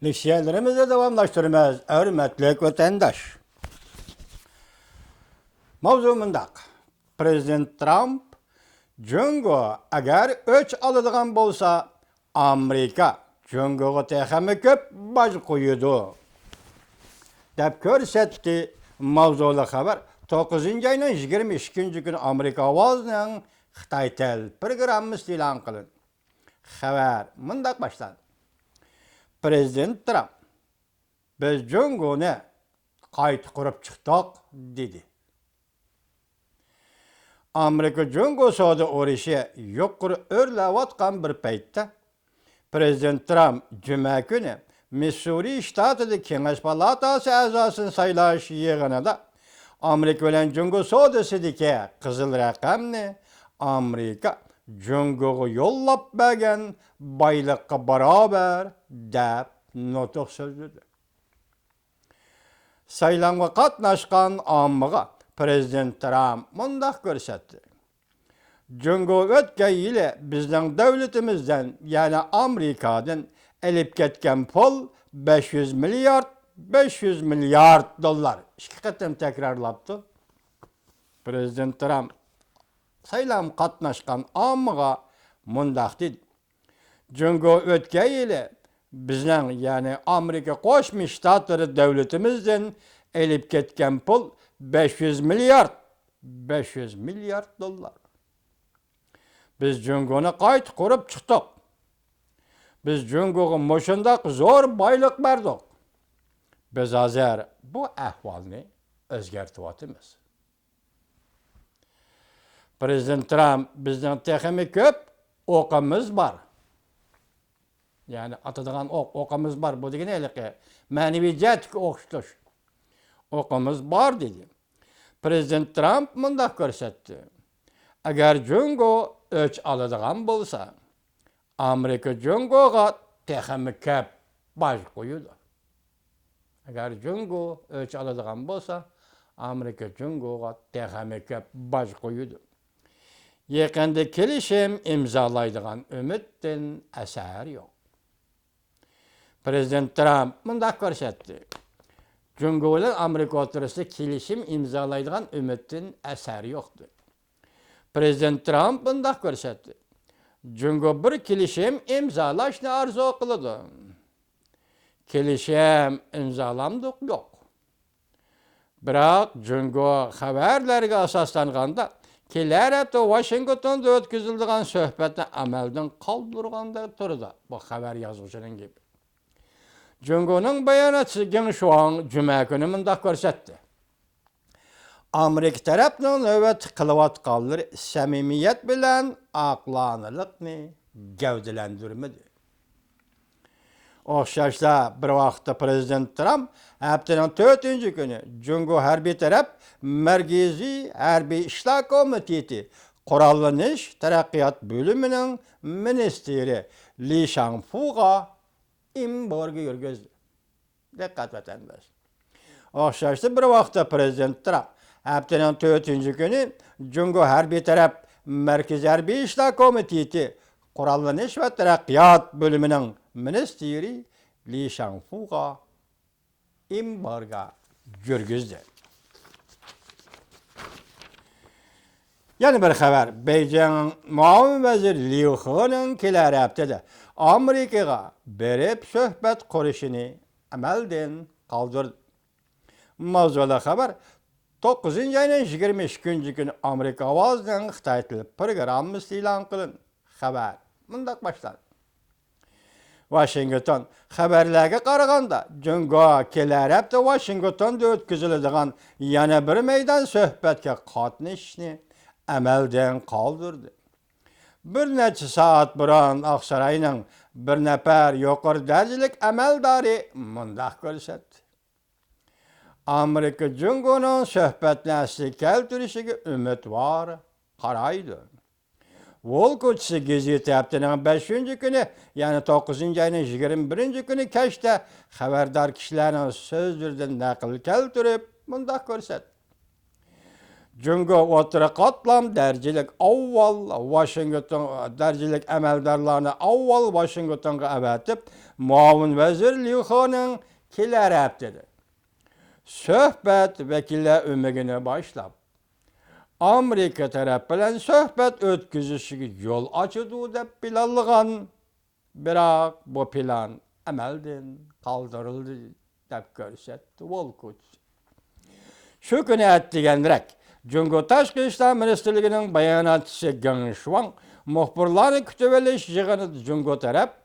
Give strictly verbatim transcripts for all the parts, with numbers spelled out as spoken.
لېكسىيەلىرىمىزنى داۋاملاشتۇرىمىز، ھۆرمەتلىك ۋەتەنداش. ماۋزۇ مۇنداق. پرېزىدېنت ترامپ، جۇڭگو ئەگەر ئۆچ ئالىدىغان بولسا، ئامېرىكا جۇڭگوغا تېخىمۇ كۆپ باج قويىدۇ، دەپ كۆرسەتتى. ماۋزۇلۇق خەۋەر توققۇزىنچى ئاينىڭ يىگىرمە ئىككىنچى كۈنى ئامېرىكا ئاۋازىنىڭ خىتاي تىل پروگراممىسىدا ئېلان قىلىندى. خەۋەر مۇنداق باشلاندى. پرېزىدېنت ترامپ، «بىز جۇڭگونى قايتا قۇرۇپ چىقتۇق» دېدى. ئامېرىكا جۇڭگو سودا ئۇرۇشى يۇقىرى ئۆرلەۋاتقان بىر پەيتتە، پرېزىدېنت ترامپ جۈمە كۈنى مىسسۇرى شتاتىدا كېڭەش پالاتاسى ئەزاسىنى سايلاش يىغىنىدا ئامېرىكا بىلەن جۇڭگو سودىسىدىكى قىزىل رەقەمنى ئامېرىكا جۇڭگوغا يوللاپ بەرگەن بايلىققا باراۋەر دەپ نۇتۇق سۆزلىدى. سايلامغا قاتناشقان ئاممىغا پرېزىدېنت ترامپ مۇنداق كۆرسەتتى. جۇڭگو ئۆتكەن يىلى بىزنىڭ دۆلىتىمىزدىن، يەنى ئامېرىكادىن ئېلىپ كەتكەن پۇل بەش يۈز مىليارد، بەش يۈز مىليارد دوللار. ئىككى قېتىم تەكرارلاپتۇ. پرېزىدېنت ترامپ سايلامغا قاتناشقان ئاممىغا مۇنداق دېدى. جۇڭگو ئۆتكەن يىلى بىزنىڭ، يەنى ئامېرىكا قوشما شتاتلىرى دۆلىتىمىزدىن ئېلىپ كەتكەن پۇل بەش يۈز مىليارد، بەش يۈز مىليارد دوللار. بىز جۇڭگونى قايتا قۇرۇپ چىقتۇق. بىز جۇڭگوغا مۇشۇنداق زور بايلىق بەردۇق. بىز ھازىر بۇ ئەھۋالنى ئۆزگەرتىۋاتىمىز. پرېزىدېنت ترامپ، «بىزنىڭ تېخىمۇ كۆپ ئوقىمىز بار.» يەنى ئاتىدىغان ئوق، ئوقىمىز بار. بۇ دېگىنى ھېلىقى مەنىۋى جەھەتتىكى ئوقۇتۇش. «ئوقىمىز بار» دېدى. پرېزىدېنت ترامپ مۇنداق كۆرسەتتى. ئەگەر جۇڭگو ئۆچ ئالىدىغان بولسا، ئامېرىكا جۇڭگوغا تېخىمۇ كۆپ باج قويىدۇ. ئەگەر جۇڭگو ئۆچ ئالىدىغان بولسا، ئامېرىكا جۇڭگوغا تېخىمۇ كۆپ باج قويىدۇ. يېقىندا كېلىشىم ئىمزالايدىغان ئۈمىدتىن ئەسەر يوق. پرېزىدېنت ترامپ مۇنداق كۆرسەتتى. جۇڭگو بىلەن ئامېرىكا ئوتتۇرىسىدا كېلىشىم ئىمزالايدىغان ئۈمىدتىن ئەسەر يوق، دېدى. پرېزىدېنت ترامپ مۇنداق كۆرسەتتى. جۇڭگو بىر كېلىشىم ئىمزالاشنى ئارزۇ قىلىدۇ. كېلىشىم ئىمزالامدۇق؟ يوق. بىراق جۇڭگو خەۋەرلەرگە ئاساسلانغاندا، كېلەر ھەپتە ۋاشىنگتوندا ئۆتكۈزۈلىدىغان سۆھبەتنى ئەمەلدىن قالدۇرغاندەك تۇرىدۇ. بۇ خەۋەر يازغۇچىنىڭ گېپى. جۇڭگونىڭ باياناتچىسى گېڭ شۇاڭ جۈمە كۈنى مۇنداق كۆرسەتتى. ئامېرىكا تەرەپنىڭ نۆۋەتتە قىلىۋاتقانلىرى سەمىمىيەت بىلەن ئاقلانىلىقنى گەۋدىلەندۈرمىدى. ئوخشاشلا، بىر ۋاقىتتا پرېزىدېنت ترامپ ھەپتىنىڭ تۆتىنچى كۈنى جۇڭگو ھەربىي تەرەپ مەركىزىي ھەربىي ئىشلار كومىتېتى قوراللىنىش تەرەققىيات بۆلۈمىنىڭ مىنىستىرى لى شاڭفۇغا ئېمبارگو يۈرگۈزدى. دىققەت، ۋەتەنداش! ئوخشاشلا، بىر ۋاقىتتا پرېزىدېنت ترامپ ھەپتىنىڭ تۆتىنچى كۈنى جۇڭگو ھەربىي تەرەپ مەركىزىي ھەربىي ئىشلار كومىتېتى قوراللىنىش ۋە تەرەققىيات بۆلۈمىنىڭ مىنىستىرى لى شاڭفۇغا ئېمبارگو يۈرگۈزدى. يەنە بىر خەۋەر، بېيجىڭ مۇئاۋىن ۋەزىرى ليۇ خېنىڭ كېلەر ھەپتىدە ئامېرىكىغا بېرىپ سۆھبەت قۇرۇشىنى ئەمەلدىن قالدۇردى. ماۋزۇلۇق خەۋەر توققۇزىنچى ئاينىڭ يىگىرمە ئىككىنچى كۈنى ئامېرىكا ئاۋازىنىڭ خىتاي تىل پروگراممىسىدا ئېلان قىلىندى. خەۋەر مۇنداق باشلاندى. ۋاشىنگتون، خەۋەرلەرگە قارىغاندا، جۇڭگو كېلەر ھەپتە ۋاشىنگتوندا ئۆتكۈزۈلىدىغان يەنە بىر مەيدان سۆھبەتكە قاتنىشىشنى ئەمەلدىن قالدۇردى. بىر نەچچە سائەت بۇرۇن ئاقساراينىڭ بىر نەپەر يۇقىرى دەرىجىلىك ئەمەلدارى مۇنداق كۆرسەتتى. ئامېرىكا جۇڭگونىڭ سۆھبەتنى ئەسلىگە كەلتۈرۈشىگە ئۈمىدۋار قارايدۇ. ۋول كوچىسى گېزىتى ھەپتىنىڭ بەشىنچى كۈنى، يەنى توققۇزىنچى ئاينىڭ يىگىرمە بىرىنچى كۈنى كەچتە خەۋەردار كىشىلەرنىڭ سۆزلىرىدىن نەقىل كەلتۈرۈپ، مۇنداق كۆرسەتتى. جۇڭگو ئوتتۇرا قاتلام دەرىجىلىك ئاۋۋال ۋاشىنگتون، دەرىجىلىك ئەمەلدارلارنى ئاۋۋال ۋاشىنگتونغا ئەۋەتىپ، مۇئاۋىن ۋەزىر ليۇ خېنىڭ كېلەر ھەپتىدە سۆھبەت ۋەكىللەر ئۆمىكىنى باشلاپ، ئامېرىكا تەرەپ بىلەن سۆھبەت ئۆتكۈزۈشىگە يول ئاچىدۇ دەپ پىلانلىغان. بىراق بۇ پىلان ئەمەلدىن قالدۇرۇلدى، دەپ كۆرسەتتى ۋولكوۋىچ. شۇ كۈنى ئەتىگەنرەك جۇڭگو تاشقى ئىشلار مىنىستىرلىكىنىڭ باياناتچىسى گېڭ شۇاڭ مۇخبىرلارنى كۈتۈۋېلىش يىغىنىدا جۇڭگو تەرەپ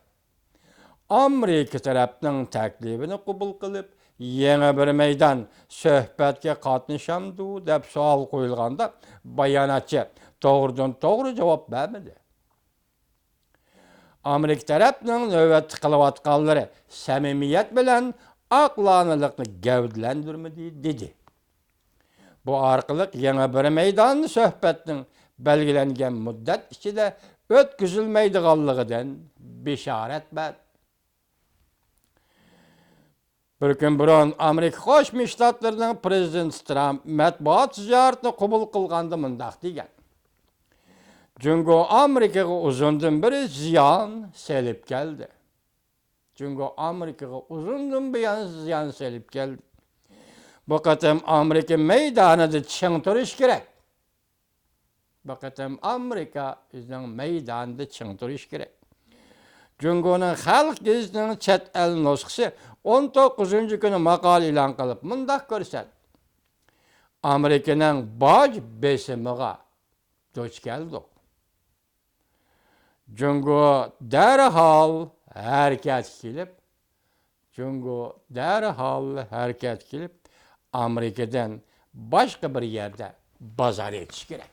ئامېرىكا تەرەپنىڭ تەكلىپىنى قوبۇل قىلىپ، يېڭى بىر مەيدان سۆھبەتكە قاتنىشامدۇ دەپ سوئال قويۇلغاندا، باياناتچى توغرىدىن توغرا جاۋاب بەرمىدى. ئامېرىكا تەرەپنىڭ نۆۋەتتە قىلىۋاتقانلىرى سەمىمىيەت بىلەن ئاقلانىلىقنى گەۋدىلەندۈرمىدى، دېدى. بۇ ئارقىلىق يېڭى بىر مەيدان سۆھبەتنىڭ بەلگىلەنگەن مۇددەت ئىچىدە ئۆتكۈزۈلمەيدىغانلىقىدىن بېشارەت بەردى. بىر كۈن بۇرۇن ئامېرىكا قوشما شتاتلىرىنىڭ پرېزىدېنتى ترامپ مەتبۇئات زىيارىتىنى قوبۇل قىلغاندا مۇنداق دېگەن: جۇڭگو ئامېرىكىغا ئۇزۇندىن بېرى زىيان سېلىپ كەلدى. جۇڭگو ئامېرىكىغا ئۇزۇندىن بۇيان زىيان سېلىپ كەلدى. بۇ قېتىم ئامېرىكا مەيدانىدا چىڭ تۇرۇش كېرەك. بۇ قېتىم ئامېرىكا ئۆزىنىڭ مەيدانىدا چىڭ تۇرۇش كېرەك. جۇڭگونىڭ خەلق گېزىتىنىڭ چەت ئەل نۇسخىسى ئون توققۇزىنچى كۈنى ماقالە ئېلان قىلىپ مۇنداق كۆرسەتتى: ئامېرىكىنىڭ باج بېسىمىغا دۇچ كەلدۇق. جۇڭگو دەرھال ھەرىكەتكە كېلىپ، جۇڭگو دەرھال ھەرىكەتكە كېلىپ، ئامېرىكىدىن باشقا بىر يەردە بازار ئېچىش كېرەك.